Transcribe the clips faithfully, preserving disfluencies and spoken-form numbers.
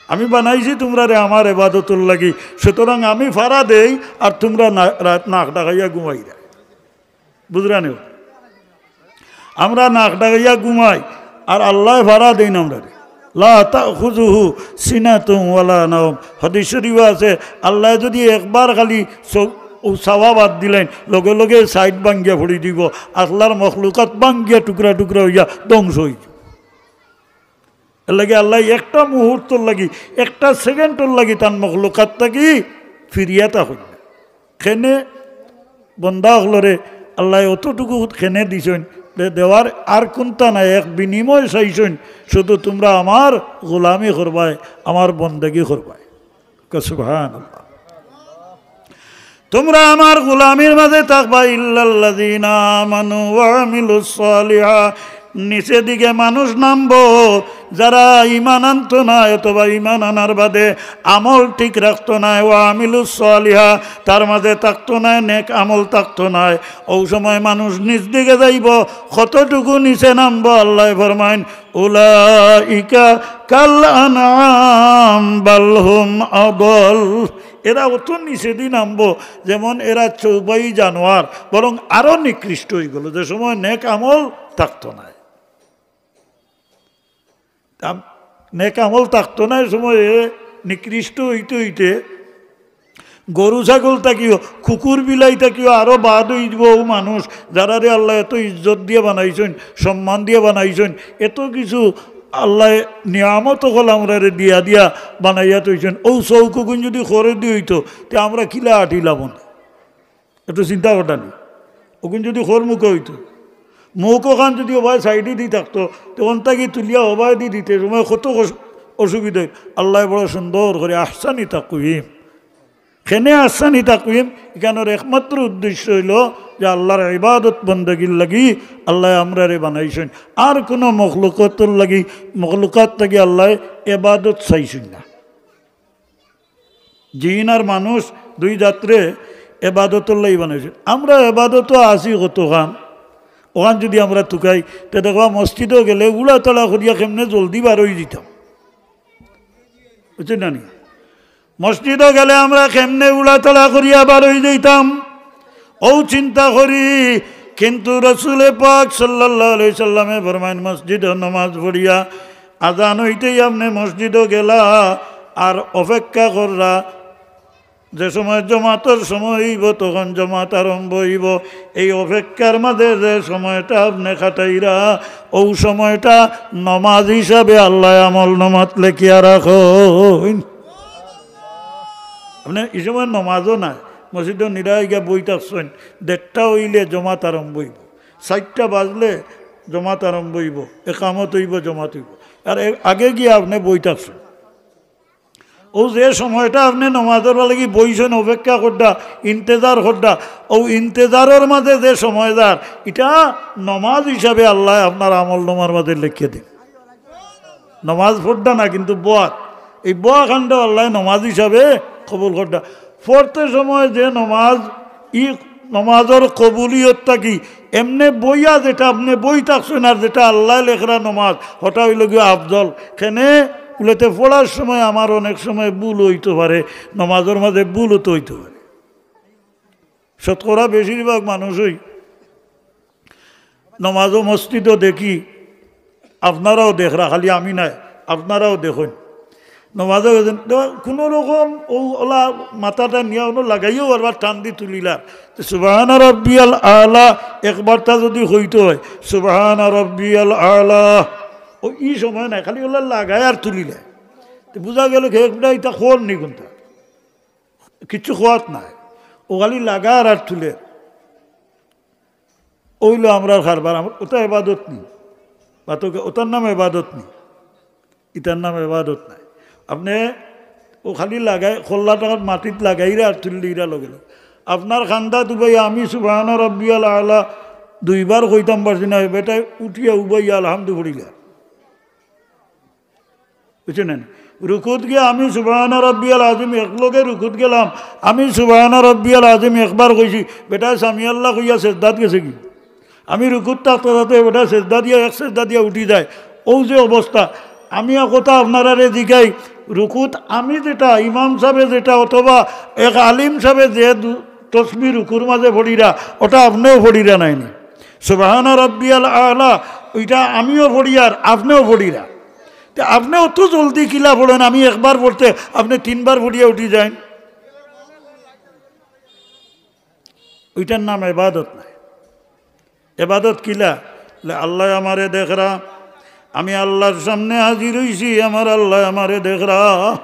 আমি বানাইছি তুমরারে আমার এবাদতর লাগি, সুতরাং আমি ফারা দেই আর তুমরা না-, রাত নাক ডাকাইয়া ঘুমাইরায়। বুঝরানি? আমরা নাক ডাকাইয়া ঘুমাই আর আল্লায় ফারা দেইন আমরারে। লা তাখুযুহু সিনাতুন ওয়ালা নাওম। হাদিস শরীফো আছে, আল্লায় যুদি একবার খালি সৌ-, ও চাওয়া বাদ দিলাইন, লগে লগে সাইড ভাঙ্গিয়া পড়ি দিবো, আল্লার মখলুকাত ভাঙ্গিয়া টুকরা টুকরা অইয়া ধ্বংস অইযিবো। এরলাগি আল্লায় একটা মুহূর্তর লাগি, একটা সেকেন্ডর লাগি তান মখলুকাত থাকি ফিরিয়া থাকইন না। কেনে বন্দা অকলরে আল্লায় অতটুকু কেনে দিছইন, দে-, দেওয়ার আর কুন্তা নাই, এক বিনিময় চাইছইন, শুধু তুমরা আমার গোলামি করবায়, আমার বন্দেগি করবায়। কও সুবহানাল্লাহ। তুমরা আমার গোলামির মাঝে থাকবা, ইল্লাল্লাযীনা আমানু ওয়া আমিলুস সালিহা। নিচে দিকে মানুষ নামবো, যারা ঈমান আনতো নায় অথবা ঈমান আনার বাদে আমল ঠিক রাখতো নায়, ওয়া আমিলুস সালিহা, তার মাঝে থাকতো নায়, নেক আমল থাকতো নায়। অউ সময় মানুষ নিচ দিকে যাইবো, কতটুকু নিচে নামবো, আল্লায় ফরমাইন, উলাইকা কাল আনআম বাল হুম আদল। এরা অত নিচেদি নামবো, যেমন এরা চৌপাই জানোয়ার, বরং আরো নিকৃষ্ট অইগেলো, যে সময় নেক আমল থাকতো নায়। আম-, নেক আমল থাকতো নায় সময় এ নিকৃষ্ট অইতে অইতে গরু ছাগল থাকিও, কুকুর বিলাই থাকিও আরো বাদ অইযিবো অউ মানুষ, যারারে আল্লায় এত ইজ্জত দিয়া বানাইছইন, সম্মান দিয়া বানাইছইন, এত কিছু আল্লায় নিয়ামত অকল আমরারে দিয়া দিয়া বানাইয়া থইছইন। অউ চউখ অগুন যুদি খড়েদি অইতো, তে আমরা কিলা আটিলাম অনে? একটু চিন্তা করতা নি? অগুন যুদি খড় মুখা অইতো, মুখ অখান যুদি অবায় সাইডেদি থাকতো, তে অন থাকি তুলিয়া অবায়দি দিতে সময় কত অসু-, অসুবিধা অইল। আল্লায় বড় সুন্দর করি আহসানি তাকওয়িম। কেনে আহসানি তাকওয়িম? ইখানর একমাত্র উদ্দেশ্য অইলো যে আল্লার ইবাদত বন্দেগির লাগি আল্লায় আমরারে বানাইছইন, আর কুনু মখলুকাতর লাগি, মখলুকাত থাকি আল্লায় ইবাদত চাইছইন না। জিন আর মানুষ দুই জাতরে এবাদতর লাগি বানাইছে। আমরা এবাদতো আছি কতখান, অখান যুদি আমরা তুকাই, তে দেখবা মসজিদো গেলে উড়াতাড়া করিয়া কেমনে জলদি বার অই যিতাম, বুঝছইন না নি? মসজিদো গেলে আমরা কেমনে উড়াতাড়া করিয়া বার অই যাইতাম, অউ চিন্তা করি। কিন্তু রসুলে পাক সাল্লাল্লাহু আলাইহি সাল্লামে ফরমাইন, মসজিদো নমাজ পড়িয়া আজান অইতেই আপনে মসজিদো গেলা আর অপেক্ষা কররা, যে সময় জমাতর সময় অইবো তখন জমাত আরম্ভ অইবো। এই অপেক্ষার মাঝে যে সময়টা আপনে কাটাইরা, অউ সময়টা নমাজ হিসাবে আল্লায় আমল নামাত লেখিয়া রাখইন। আপনে ই সময় নমাজও নাই, মসজিদো নিরায় গিয়া বই থাকছইন, দেড়টা অইলে জমাত আরম্ভ অইবো, চাইরটা বাজলে জমাত আরম্ভ অইবো, একামত অইবো, জমাত অইবো, আর এ-, আগে গিয়া আপনে বই থাকছইন। অউ যে সময়টা আপনে নমাজর লাগি বইছইন, অপেক্ষা কররা, ইন্তেজার কররা, অউ ইন্তেজারর মাঝে যে সময় যার, ইটা নমাজ হিসাবে আল্লায় আপনার আমল নামার মাঝে লেখিয়া দিন। নমাজ পড়রা না, কিন্তু বওয়াত, এই বওয়া খানরে আল্লায় নমাজ হিসাবে কবুল কররা। পড়তে সময় যে নমাজ, ই নমাজর কবুলিয়ত থাকি এমনে বইয়া যেটা আপনে বই থাকছইন আর যেটা আল্লায় লেখরা নমাজ, ওটা অইলো গিয়া আফজল। কেনে? বুলে তে পড়ার সময় আমার অনেক সময় ভুল অইতো পারে, নমাজর মাঝে ভুল অতো অইতো পারে। শতকরা বেশিরভাগ মানুষই নমাজো মসজিদো দেখি, আপনারাও দেখরা, খালি আমি নায়, আপনারাও দেখইন। নমাজো গেছইন, তো কুনু রকম অউ অলা মাথাটা নিয়া অনো লাগাইয়াও বারবার টান দি তুলিলা। তো সুবহানা রব্বিয়াল আলা একবারটা যুদি কইতো অয়, সুবহানা রব্বিয়াল আলা, অউ ই সময় নায়, খালি অলা লাগায় আর তুলিলা। তো বুঝা গেলো কি, একটা ইটা খর নি কুনটা, কিচ্ছু খোয়াত নাই, অউ খালি লাগার আর তুলের। অইলো আমরার কারবার, আমরার ওটা এবাদত নি। বাতকে ওটার নাম এবাদত নি, ইটার নাম এবাদত নাই। আপনে অউ খালি লাগাই, খল্লা টাকার মাটিত লাগাইরা আর তুলিরা লগে লগে। আপনার কান্দাত উবাইয়া আমি সুবহানা রব্বিয়াল আলা দুইবার কইতাম পারছি না, বেটায় উঠিয়া উবাইয়া আলহামদু পড়িলা। বুঝছইন নি? রুকুত গিয়া আমি সুবহানা রব্বিয়াল আজিম, একলগে রুকুত গেলাম, আমি সুবহানা রব্বিয়াল আজিম একবার কইছি, বেটায় সামি আল্লাহ কইয়া সেজদাত গেছেগি। আমি রুকুত থাকতে থাকতে বেটায় সেজদা দিয়া, এক সেজদা দিয়া উঠি যায়। অউ যে অবস্থা, আমি এক কথা আপনারারে জিগাই, রুকুত আমি যেটা, ইমাম সাবে যেটা, অথবা এক আলিম সাবে যে দু-, তসবি রুকুর মাঝে পড়িরা, ওটা আপনেও পড়িরা নায়নি? সুবহানা রাব্বিয়াল আলা, ওইটা আমিও পড়িয়ার, আপনেও পড়িরা। তে আপনে অত জলদি কিলা পড়ইন, আমি একবার পড়তে আপনে তিনবার পড়িয়া উঠি যাইন। ওইটার নাম এবাদত নায়। এবাদত কিলা? বলে, "আল্লায় আমারে দেখরা, আমি আল্লার সামনে হাজির অইছি, আমার আল্লায় আমারে দেখরা,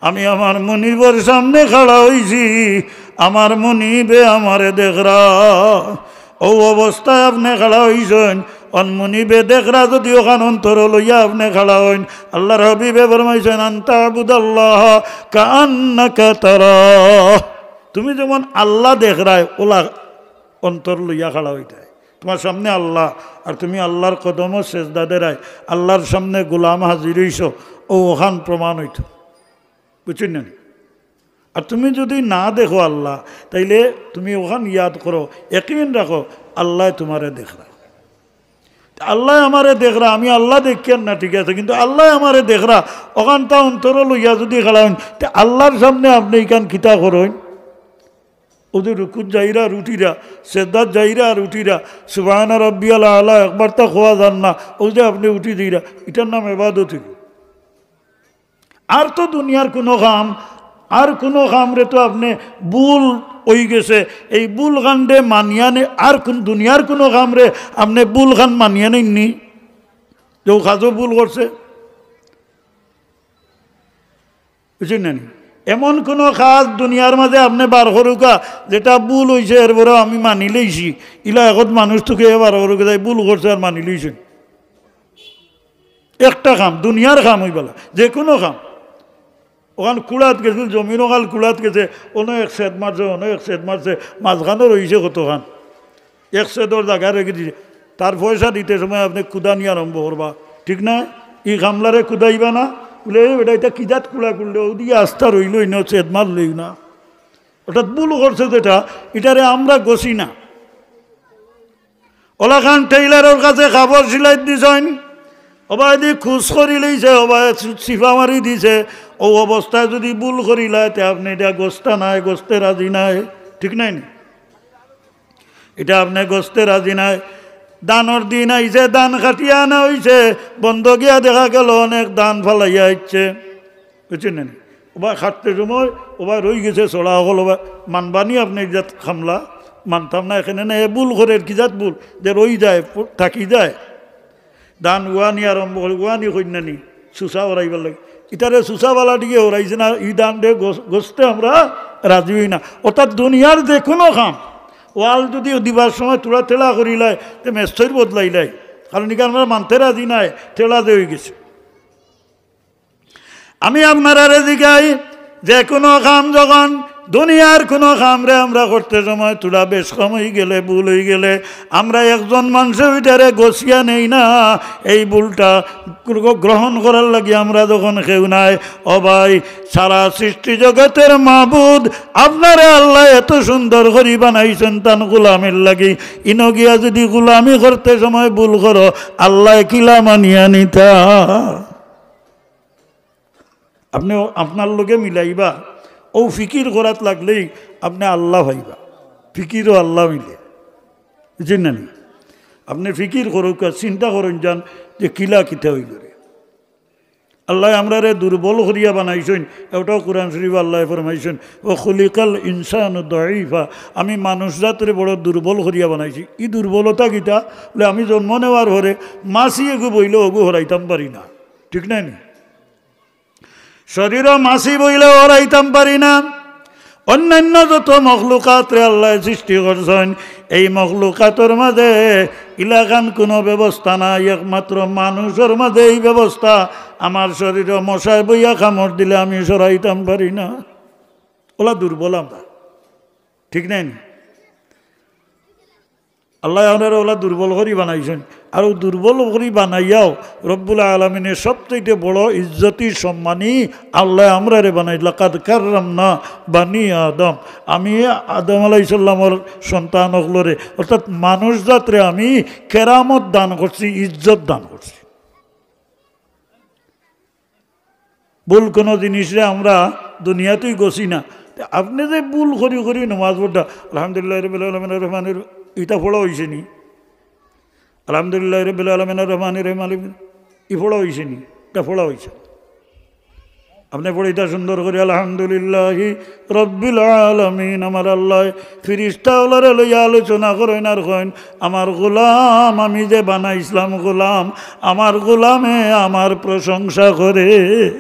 আমি আমার মুনিবর সামনে খাড়া অইছি, আমার মুনিবে আমারে দেখরা।" অউ অবস্থায় আপনে খাড়া অইছইন, অন মুনিবে দেখরা যুদি অখান অন্তরো লইয়া আপনে খাড়া অইন, আল্লার হাবিবে ফরমাইছইন, "আন তা'বুদাল্লাহা কাআন্নাকা তারাহ।" তুমি যেমন আল্লা দেখরায়, অলা অন্তর লইয়া খাড়া অইতায়। তুমার সামনে আল্লা, আর তুমি আল্লার কদমো সেজদা দেরায়, আল্লার সামনে গোলাম হাজির অইছো, অউ অখান প্রমাণ অইতো। বুঝছইন না নি? আর তুমি যুদি না দেখো আল্লা, তাইলে তুমি অখান ইয়াদ করো, একিন রাখো, আল্লায় তুমারে দেখরা। তে আল্লায় আমারে দেখরা, আমি আল্লা দেখিয়ার না, ঠিক আছে, কিন্তু আল্লায় আমারে দেখরা, অখানটা অন্তরো লইয়া যুদি খাড়া অইন, তে আল্লার সামনে আপনে ইখান কিতা করইন? অউ যে রুকুত যাইরা আর উঠিরা, সেজদাত যাইরা আর উঠিরা, সুবহানা রাব্বিয়াল আলা একবারতা কওয়া যার না, অউ যে আপনে উঠি দিরা, ইটার নাম এবাদত অইলো। আর তো দুনিয়ার কুনু কাম, আর কুনু কামরে তো আপনে ভুল অইগেছে, এই ভুল খানরে মানিয়া নে-, আর কুন দুনিয়ার কুনু কামরে আপনে ভুল খান মানিয়া নেইননি, যে অউ কাজো ভুল করছে? বুঝছইন না নি? এমন কুনু কাজ দুনিয়ার মাঝে আপনে বার করউক্কা, যেটা ভুল অইছে, এরপরেও আমি মানি লইছি, ইলা একত মানুষ তুকে বার করউক্কা, যাই ভুল করছে আর মানি লইছে। একটা কাম, দুনিয়ার কাম অইবালা, যে কুনু কাম। অখান কুড়াত গেছিল, জমিন অখান কুড়াত গেছে, অনো এক সেদ মারছে, অনো এক সেদ মারছে, মাঝখানো রইছে কতখান। এক সেদর জাগা রেখে দিছে। তার পয়সা দিতে সময় আপনে কুদানি আরম্ভ করবা, ঠিক না? ই কামলারে কুদাইবা না, বলে, "এ বেটা, ইটা কি জাত কুড়া কুড়লে? অউ দিয়া আস্তা রইলো, ইনো সেদ মারলেই না।" অর্থাৎ ভুল করছে যেটা, ইটারে আমরা গছি না। অলাখান টেইলারর কাছে কাপড় সিলাইত দিছইন, অবায়দি খুশ করি লইছে, অবায় চিফা মারি দিছে। অউ অবস্থায় যুদি ভুল করিলায়, তে আপনে ইটা গছতা নায়, গছতে রাজি নায়, ঠিক নায় নি? ইটা আপনে গছতে রাজি নায়। ধানর দিন আইছে, ধান কাটিয়া আনা অইছে, বন্দো গিয়া দেখা গেল অনেক ধান ফালাইয়া আইছে। বুঝছইন না নি? অবায় কাটতে সময় অবায় রইগেছে ছড়া অকল, অবায় মানবা নি আপনে ইজাত কামলা? মানতাম না। এখানে না, এ ভুল করের, কি জাত ভুল? যে রই যায়, থাকি যায়। ধান উয়ানি আরম্ভ করে, উয়ানি কইন না নি, চুচা বালাইবার লাগি। ইতারে চুচা বালা দিকে হরাইছে না, ই ধানরে গছ-, গছতে আমরা রাজি অই না। অর্থাৎ দুনিয়ার যে কুনু কাম, ওয়াল যুদি দিবার সময় থুড়া ঠেলা করিলায়, তে মেস্তইর বদলাইলায়। কারণ ইখান আমরা মানতে রাজি নায়, ঠেলা যে অইগেছে। আমি আপনারারে জিগাই, যে কুনু কাম যখন দুনিয়ার কুনু কামরে আমরা করতে সময় থুড়া বেশ কম অইগেলে, ভুল অইগেলে, আমরা একজন মানষে ইটারে গছিয়া নেই না, এই ভুলটা গ্র-, গ্রহণ করার লাগি আমরা যখন কেউ নাই। ও ভাই, সারা সৃষ্টি জগতের মাবুদ, আপনারে আল্লায় এত সুন্দর করি বানাইছইন তান গোলামির লাগি, ইনো গিয়া যুদি গোলামি করতে সময় ভুল করো, আল্লায় কিলা মানিয়া নিতা? আপনে আপনার লগে মিলাইবা, অউ ফিকির করাত লাগলেই আপনে আল্লা পাইবা। ফিকিরও আল্লা মিলে, বুঝছইন না নি? আপনে ফিকির করউক্কা, চিন্তা করইন যান যে কিলা কিতা অইলো রে। আল্লায় আমরারে দুর্বল করিয়া বানাইছইন, এটাও কোরআন শরীফ আল্লায় ফরমাইছইন, "ওয়া খুলিকাল ইনসানু দাঈফা", আমি মানুষ জাতরে বড় দুর্বল করিয়া বানাইছি। ই দুর্বলতা কিতা? বলে, আমি জন্ম নেওয়ার পরে মাছি এগু বইলে অগু হরাইতাম পারি না, ঠিক নায় নি? শরীরো মাছি বইলে হরাইতাম পারি না। অন্যান্য যত মখলুকাতরে আল্লায় সৃষ্টি করছইন, এই মখলুকাতর মাঝে ইলাখান কুনু ব্যবস্থা নাই, একমাত্র মানুষর মাঝে এই ব্যবস্থা। আমার শরীরো মশায় বইয়া কামড় দিলে আমি সরাইতাম পারি না। অলা দুর্বল আমরা, ঠিক নায় নি? আল্লায় আমরারে অলা দুর্বল করি বানাইছইন। আর অউ দুর্বল করি বানাইয়াও রব্বুল আলামিনে সবচাইতে বড় ইজ্জতি সম্মানী আল্লায় আমরারে বানাই, "লাকাদ কাররামনা বানি আদম।" আমি আদম আলাইহিস সালামর সন্তান অকলরে, অর্থাৎ মানুষ জাতরে আমি কেরামত দান করছি, ইজ্জত দান করছি। ভুল কোনো জিনিসরে আমরা দুনিয়াতেই গছি না। তে আপনে যে ভুল করি করি নমাজ পড়রা, আলহামদুলিল্লাহি রাব্বিল আলামিন আর রহমানির, ইটা পড়া অইছে নি? আলহামদুলিল্লাহি রাব্বিল আলামিন আর রহমানির রহিম আলামিন, ই পড়া অইছে নি? ইটা পড়া অইছে। আপনে পড়িতা সুন্দর করি, আলহামদুলিল্লাহি রাব্বিল আলামিন, আমার আল্লায় ফিরিস্তা অকলরে লইয়া আলোচনা করইন আর কইন, "আমার গোলাম, আমি যে বানাইছলাম গোলাম, আমার গোলামে আমার প্রশংসা করে।"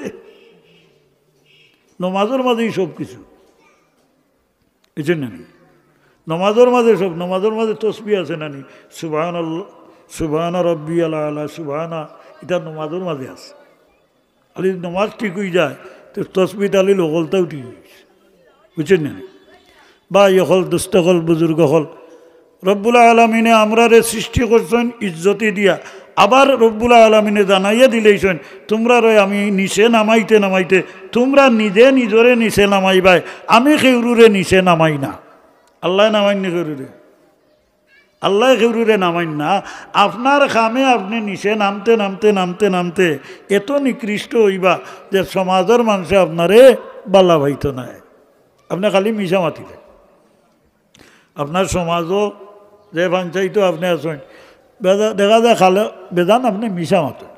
নমাজর মাঝেই সব কিছু। বুঝছইন না নি? নমাজর মাঝে সব, নমাজর মাঝে তসবিহ আছে না নি? সুবহানাল্লাহ, সুবহানা রাব্বিয়াল আলা, সুবহানা, ইটা নমাজর মাঝে আছে। খালি নমাজ ঠিক অই যায়, তে তসবিহ তাহলিল হকলতা উঠি যায়। বুঝছইন না নি? ভাই অকল, দোস্ত অকল, বুজুর্গ অকল, রব্বুল আলামিনে আমরারে সৃষ্টি করছইন ইজ্জতি দিয়া। আবার রব্বুল আলামিনে জানাইয়া দিলাইছইন, "তুমরারে আমি নিচে নামাইতে নামাইতে তুমরা নিজে নিজরে নিচে নামাইবায়, আমি কেউরুরে নিচে নামাই না।" আল্লায় নামাইন নি কেউরুরে? আল্লায় কেউরুরে নামাইন না। আপনার কামে আপনে নিচে নামতে নামতে নামতে নামতে এত নিকৃষ্ট অইবা যে সমাজর মানষে আপনারে বালা পাইতো নায়। আপনে খালি মিছা মাতিলে। আপনার সমাজও যে পঞ্চায়েতও আপনে আছইন, বেজা-, দেখা যায় খালে বেজান আপনে মিছা মাতইন।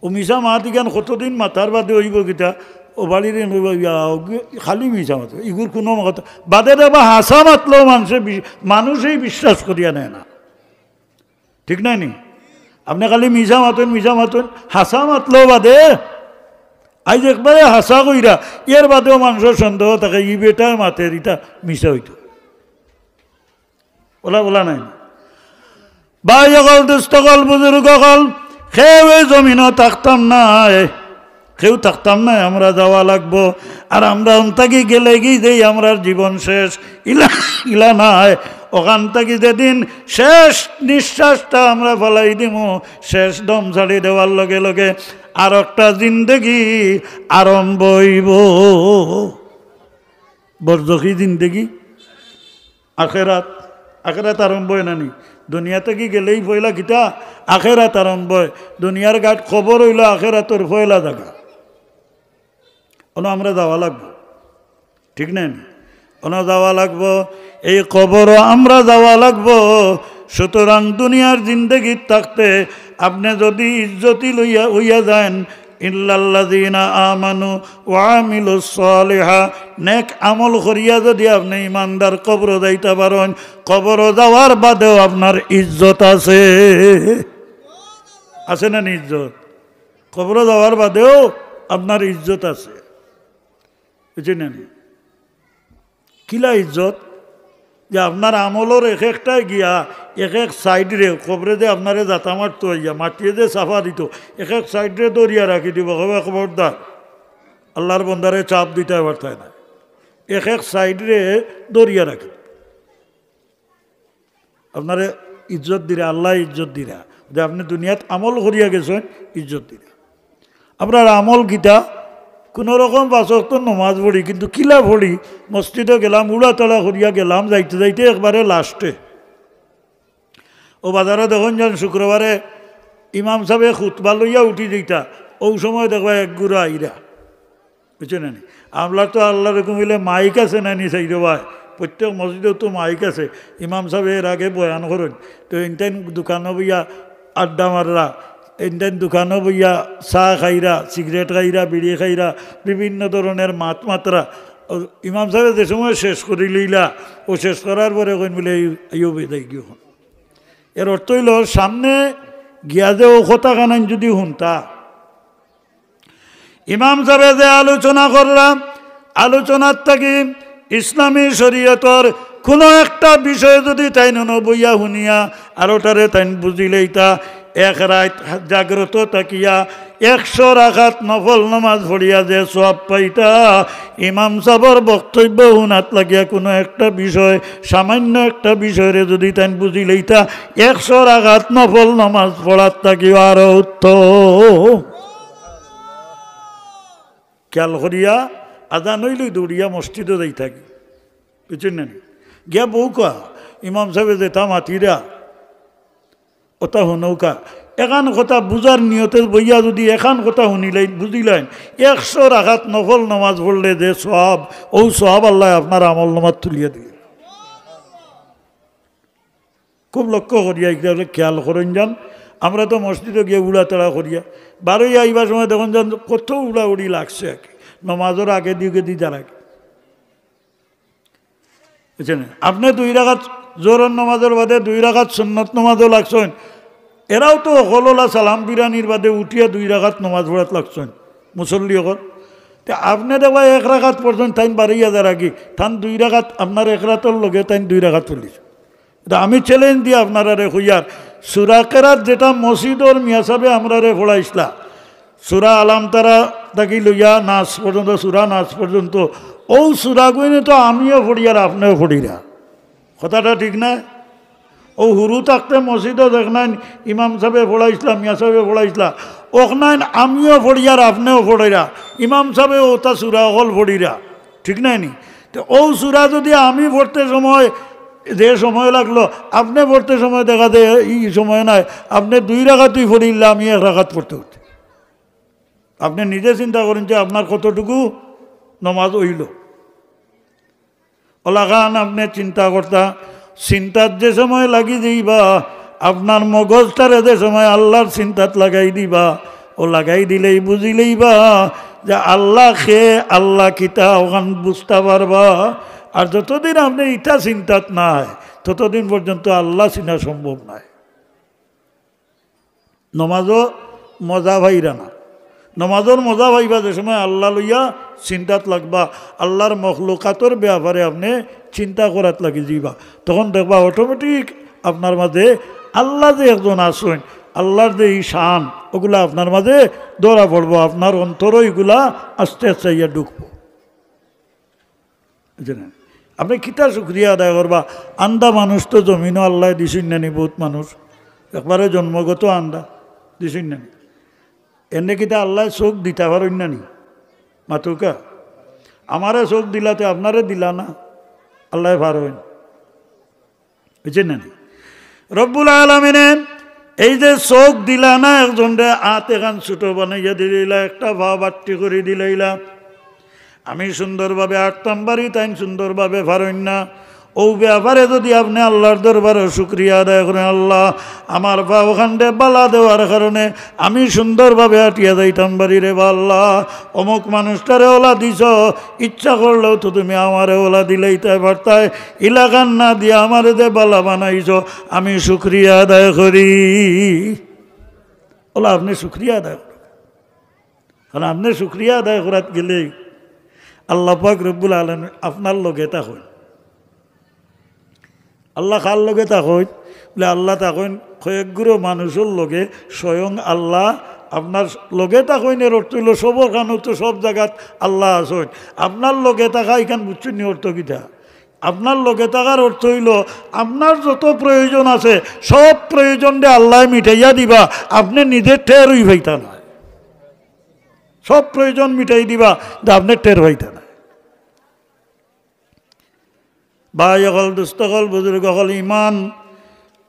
অউ মিছা মাত ইখান কতদিন মাতার বাদে অইবো কিতা, অউ বাড়ির ইন অইবো, ইয়া, অগু-, খালি মিছা মাত। ইগুর কুনু কথা বাদে দেখবা হাছা মাতলেও মানষে বি-, মানুষেই বিশ্বাস করিয়া নেয় না। ঠিক নায় নি? আপনে খালি মিছা মাতইন, মিছা মাতইন, হাছা মাতলেও বাদে, আইজ একবারে হাছা কইরা, এর বাদেও মানষর সন্দেহ থাকে, "ই বেটায় মাতের, ইটা মিছা অইতো।" অলা, অলা নায় নি? ভাই অকল, দোস্ত অকল, বুজুর্গ অকল, কেউ এই জমিনো থাকতাম নায়, কেউ থাকতাম নায়, আমরা যাওয়া লাগবো। আর আমরা অন থাকি গেলেগি যেই আমরার জীবন শেষ, ইলা, ইলা নায়। অখান থাকি যেদিন শেষ নিঃশ্বাসটা আমরা ফালাই দিমু, শেষ দম ছাড়ি দেওয়ার লগে লগে আরোকটা জিন্দেগি আরম্ভ অইবো। বরজখি জিন্দেগি। আখেরাত, আখেরাত আরম্ভ অয় না নি? দুনিয়া থাকি গেলেই পয়লা কিতা? আখেরাত আরম্ভ অয়। দুনিয়ার গাট কবর অইলো আখেরাতর পয়লা জাগা। অনো আমরা যাওয়া লাগবো, ঠিক না নি? অনো যাওয়া লাগবো, এই কবরও আমরা যাওয়া লাগবো। সুতরাং দুনিয়ার জিন্দেগিত থাকতে আপনে যদি ইজ্জতি লইয়া, অইয়া যাইন, ইল্লাল্লাযীনা আমানু ওয়া আমিলুস সালিহা, নেক আমল করিয়া যদি আপনে ইমানদার কবরো যাইতা পারইন, কবরো যাওয়ার বাদেও আপনার ইজ্জত আছে। আছে না নি ইজ্জত? কবরো যাওয়ার বাদেও আপনার ইজ্জত আছে। বুঝছইন না নি? কিলা ইজ্জত? যে আপনার আমলর এক একটায় গিয়া এক এক সাইডরে, কবরে যে আপনারে জাতা মারতো আইয়া, মাটিয়ে যে চাপা দিতো, এক এক সাইডরে ধরিয়া রাখি দিবো, কইবো, "খবরদার, আল্লার বন্দারে চাপ দিতায় পারতায় না।" এক এক সাইডরে ধরিয়া রাখি। আপনারে ইজ্জত দিরা, আল্লায় ইজ্জত দিরা। যে আপনে দুনিয়াত আমল করিয়া গেছইন, ইজ্জত দিরা। আমরার আমল কিতা? কুনু রকম পাঁচ ওয়াক্ত নমাজ পড়ি, কিন্তু কিলা পড়ি? মসজিদো গেলাম, উড়াতাড়া করিয়া গেলাম, যাইতে যাইতে একবারে লাস্টে। অউ বাজারো দেখইন যেন শুক্রবারে ইমাম সাবে খুতবা লইয়া উঠি যাইতা, অউ সময় দেখবা এক গুরা আইরা। বুঝছইন না নি? আমরার তো আল্লার হুকুম অইলে মাইক আছে না নি, চাইরোবায়? প্রত্যেক মসজিদো তো মাইক আছে। ইমাম সাবে এর আগে বয়ান করইন, তো ইনতাইন দোকানো বইয়া আড্ডা মাররা, ইনতাইন দোকানো বইয়া চা খাইরা, সিগারেট খাইরা, বিড়ি খাইরা, বিভিন্ন ধরনের মাত মাতরা। অউ ইমাম সাবে যে সময় শেষ করিলাইলা, অউ শেষ করার পরে কইন বুলে, "এই, আইও বিদায় গিও।" এর অর্থ অইলো, সামনে গিয়া যে অউ কথাখানাইন যদি হুনতা, ইমাম সাবে যে আলোচনা কররা, আলোচনার থাকি ইসলামী শরীয়তর কুনু একটা বিষয় যদি তাইন অনো বইয়া হুনিয়া আর ওটারে তাইন বুঝিলাইতা, এক রাইত জাগ্রত থাকিয়া একশো রাকাত নফল নমাজ পড়িয়া যে সওয়াব পাইতা, ইমাম সাবর বক্তব্য হুনাত লাগিয়া কুনু একটা বিষয়, সামান্য একটা বিষয়রে যদি তাইন বুঝিলাইতা, একশো রাকাত নফল নমাজ পড়ার থাকিও আরো উত্তম। খেয়াল করিয়া আজান অইলেই দৌড়িয়া মসজিদো যাইতা গি, বুঝছইন না নি? গিয়া বউক্কা, ইমাম সাবে যেতা মাতিরা, ওটা হুনউক্কা। এখান কথা বুঝার নিয়তে বইয়া যদি এখান কথা হুনিলাইন, বুঝিলাইন, একশো রাকাত নফল নমাজ পড়লে যে সওয়াব, অউ সওয়াব আল্লায় আপনার আমল নামাত তুলিয়া দিবে। খুব লক্ষ্য করিয়া, ইটা বলে খেয়াল করইন যান। আমরা তো মসজিদো গিয়া উড়াতাড়া করিয়া, বারইয়া আইবার সময় দেখইন যান কত উড়াউড়ি লাগছে আর কি, নমাজর আগে দিকে দিদার আগে। বুঝছেন? আপনে দুই রাকাত জোহরর নমাজর বাদে দুই রাকাত সুন্নত নমাজো লাগছইন, এরাও তো হকললা সালাম ফিরানির বাদে উঠিয়া দুই রাকাত নমাজ পড়াত লাগছইন, মুসল্লি হকল। তে আপনে দেখবা এক রাকাত পড়ছইন, তাইন বারইয়া যার আগে, তান দুই রাকাত, আপনার এক রাকাতর লগে তাইন দুই রাকাত পড়লিছইন। তে আমি challenge দিয়া আপনারারে কইয়ার, সূরা কেরাত যেটা মসজিদর মিয়া সাবে আমরারে পড়াইছলা, সূরা আলাম তারা থাকি লইয়া নাস পর্যন্ত, সূরা নাস পর্যন্ত, অউ সূরাগুইন তো আমিও পড়িয়ার, আপনেও পড়িরা। কথাটা ঠিক না? অউ হুরু থাকতে মসজিদো দেখনাইন ইমাম সাবে পড়াইছলা, মিয়া সাবে পড়াইছলা, অখনাইন আমিও পড়িয়ার, আপনেও পড়িরা, ইমাম সাবে অতা সূরা হকল পড়িরা, ঠিক নায় নি? তে অউ সূরা যদি আমি পড়তে সময়, যে সময় লাগলো, আপনে পড়তে সময় দেখা যায় ই সময় নাই, আপনে দুই রাকাতই পড়িলা, আমি এক রাকাত পড়তে পড়তে। আপনে নিজে চিন্তা করইন যে আপনার কতটুকু নমাজ অইলো। অলাখান আপনে চিন্তা করতা, চিন্তাত যে সময় লাগি যাইবা, আপনার মগজটারে যে সময় আল্লার চিন্তাত লাগাই দিবা, অউ লাগাই দিলেই বুঝিলাইবা যে আল্লা কে, আল্লা কিতা, অখান বুঝতা পারবা। আর যতদিন আপনে ইটা চিন্তাত নাই, ততদিন পর্যন্ত আল্লা চিনা সম্ভব নায়। নমাজো মজা পাইরা না। নমাজর মজা পাইবা যে সময় আল্লা লইয়া চিন্তাত লাগবা, আল্লার মখলুকাতর ব্যাপারে আপনে চিন্তা করাত লাগি যাইবা, তখন দেখবা automatic আপনার মাঝে আল্লা যে একজন আছইন, আল্লার যে ই শান, অগুলা আপনার মাঝে ধরা পড়বো, আপনার অন্তরো ইগুলা আস্তে আস্তে আইয়া ঢুকবো। বুঝছইন নি? আপনে কিতা শুকরিয়া আদায় করবা? আন্দা মানুষ তো জমিনো আল্লায় দিছইন না নি, বউত মানুষ একবারে জন্মগত আন্দা, দিছইন না নি? এনে কিতা আল্লায় চউখ দিতা পারইন না নি? মাতুক্কা, আমারে চউখ দিলা তে আপনারে দিলা না, আল্লায় পারইন। বুঝছইন নি? রব্বুল আলামিনে এই যে চউখ দিলা না একজনরে, আত এখান ছোট বানাইয়া দিলাইলা, একটা পা বাট্টি করি দিলাইলা, আমি সুন্দরভাবে আটতাম পারি, তাইন সুন্দরভাবে পারইন না। অউ ব্যাপারে যদি আপনে আল্লার দরবারো শুকরিয়া আদায় করইন, "আল্লা, আমার পাওখানরে বালা দেওয়ার কারণে আমি সুন্দরভাবে আটিয়া যাইতাম পারি রে বা আল্লা, অমুক মানুষটারে অলা দিছো, ইচ্ছা করলেও তো তুমি আমারে অলা দিলাইতায় পারতায়, ইলাখান না দিয়া আমারে যে বালা বানাইছো, আমি শুকরিয়া আদায় করি।" অলা আপনে শুকরিয়া আদায় করইন। কারণ আপনে শুকরিয়া আদায় করাত গেলেই আল্লা পাক রব্বুল আলামিন আপনার লগে থাকইন। আল্লা কার লগে থাকইন? বলে আল্লা থাকইন কয়েকগুলো মানুষর লগে, স্বয়ং আল্লা আপনার লগে থাকইন। এর অর্থ অইলো সবর কানো তো সব জাগাত আল্লা আছইন। আপনার লগে থাকা ইখান বুঝছইন নি অর্থ কিতা? আপনার লগে থাকার অর্থ অইলো আপনার যত প্রয়োজন আছে সব প্রয়োজনরে আল্লায় মিটাইয়া দিবা, আপনে নিজে টেরই পাইতা না। সব প্রয়োজন মিটাই দিবা, যে আপনে টের পাইতা না। ভাই অকল, দোস্ত অকল, বুজুর্গ অকল, ইমান,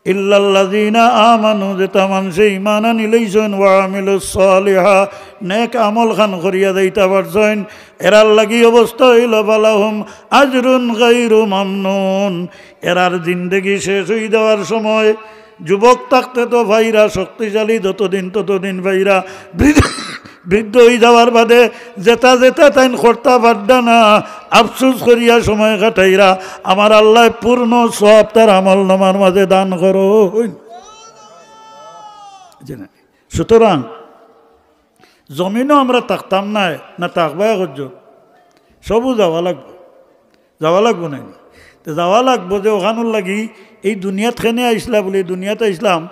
ইল্লাল্লাযীনা আমানু, যেতা মানষে ইমান আনিলাইছইন, ওয়া আমিলুস সালিহা, নেক আমল খান করিয়া যাইতা পারছইন, এরার লাগি অবস্থা অইলো, ফালাহুম আজরুন গায়রু মামনুন, এরার জিন্দেগি শেষ অই যাওয়ার সময় যুবক থাকতে তো পাইরা, শক্তিশালী যতদিন ততদিন পাইরা, বৃদ্ধ, বৃদ্ধ অই যাওয়ার বাদে যেতা যেতা তাইন করতা পাররা না, আফসোস করিয়া সময় কাটাইরা, আমার আল্লায় পূর্ণ সওয়াব তার আমল নামার মাঝে দান করইন। জি না। সুতরাং জমিনো আমরা থাকতাম নায়, না থাকবায় কয়জন? সবু যাওয়া লাগবো, যাওয়া লাগবো নায় নি? তে যাওয়া লাগবো যে অখানোর লাগি এই দুনিয়াত কেনে আইছলা বুলি, দুনিয়াত আইছলাম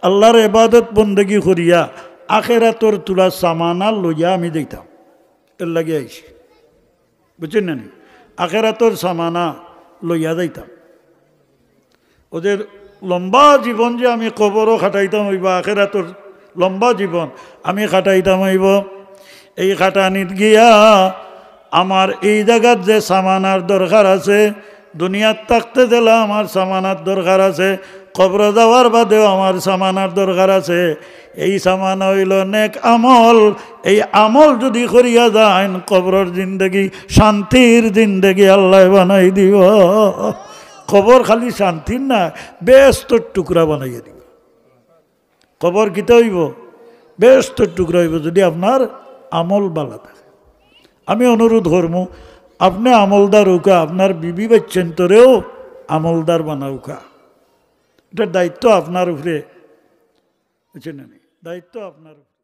আল্লার ইবাদত বন্দেগি করিয়া, আখেরাতর থুড়া সামানা লইয়া আমি যাইতাম, এর লাগি আইছি। বুঝছইন না নি? আখেরাতর সামানা লইয়া যাইতাম। অউ যে লম্বা জীবন যে আমি কবরো খাটাইতাম অইবো, আখেরাতর লম্বা জীবন আমি খাটাইতাম অইবো, এই খাটানিত গিয়া আমার এই জাগাত যে সামানার দরকার আছে, দুনিয়াত থাকতে যেলা আমার সামানার দরকার আছে, কবরো যাওয়ার বাদেও আমার সামানার দরকার আছে। এই সামান অইলো নেক আমল। এই আমল যুদি করিয়া যাইন, কবরর জিন্দেগি শান্তির জিন্দেগি আল্লায় বানাই দিবা। কবর খালি শান্তির না, বেহেস্তর টুকরা বানাইয়া দিবা। কবর কিতা অইবো? বেহেস্তর টুকরা অইবো, যুদি আপনার আমল ভালা থাকে। আমি অনুরোধ করমু, আপনে আমলদার অউক্কা, আপনার বিবি বাইচ্চাইন্তরেও আমলদার বানাউক্কা। ইটা দায়িত্ব আপনার উপরে, বুঝছইন নি? দায়িত্ব আপনার উপরে।